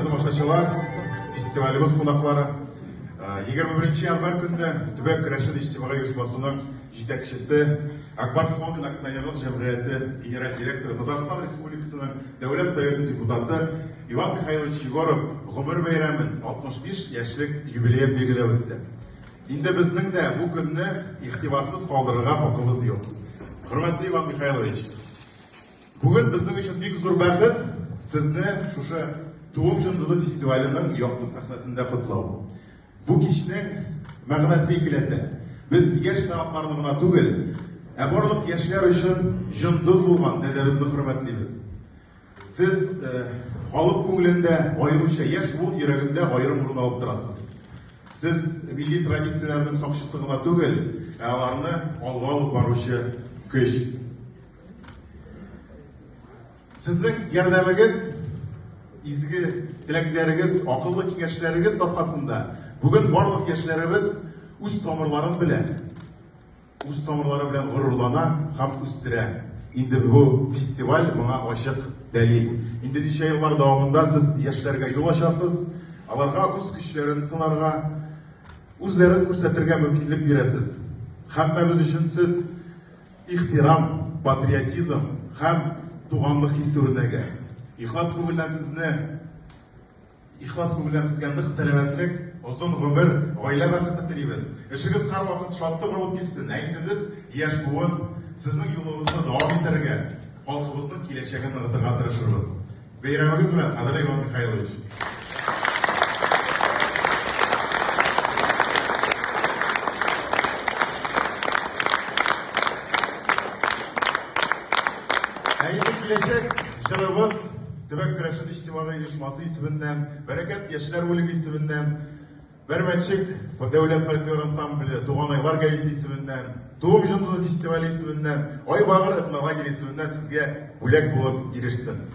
Тамашачылар, фестивалебез кунаклары, 21 январь көнне Төбәк керәшен иҗтимагый оешмасының җитәкчесе, Акбарс Холдинг акционерлык җәмгыяте генераль директоры, Татарстан Республикасының Дәүләт Советы депутаты Иван Михайлович Егоров гомер бәйрәмен, 65 яшьлек юбилеен билгеләп үтте. Инде безнең дә бу көнне игътибарсыз калдырырга хакыбыз юк. Хөрмәтле Иван Михайлович, Бүген безнең өчен бик зур бәхет сезне шушы Туым җондызы фестиваленең якты сәхнәсендә котлау. Бу кичнең мәгънәсе икеләтә. Без яшь талантларны гына түгел, ә барлык яшьләр өчен җондыз булган дәдәбезне хөрмәтлибез. Сез э, халык күңелендә, аеруча яшь буын йөрәгендә аерым урын алып торасыз. Сез милли традицияләрнең сакчысы гына түгел, ә аларны алга алып баручы көч. Сезнең ярдәмегез, изге теләкләрегез, акыллы киңәшләрегез аркасында бүген барлык яшьләребез үз тамырларын белә, үз тамырлары белән горурлана һәм үстерә. Инде бу фестиваль моңа ачык дәлил. Инде ничә еллар дәвамында сез яшьләргә юл ачасыз, аларга үз көчләрен сынарга, үзләрен күрсәтергә мөмкинлек бирәсез. Һәммәбез өчен сез Ихтирам, патриотизм һәм туганлык хисе үрнәге. Ихлас күңелдән сезне Ихлас күңелдән сезгә нык сәламәтлек, озын гомер, гаилә бәхете телибез. Эшегез һәрвакыт шатлык алып килсен. Ә инде без, яшь буын, сезнең юлыгызны дәвам итәргә, халкыбызның киләчәген ныгытырга тырышырбыз. Бәйрәмегез белән, кадерле Иван Михайлович! Ә инде киләчәк җырыбыз Төбәк керәшен иҗтимагый оешмасы исеменнән, Бәрәкәт яшьләр бүлеге исеменнән, Бәрмәнчек дәүләт фольклор ансамбле, Туганайлар гәҗите исеменнән, Туым җондызы фестивале исеменнән, Айбагыр этнолагерь исеменнән сезгә бүләк булып ирешсен.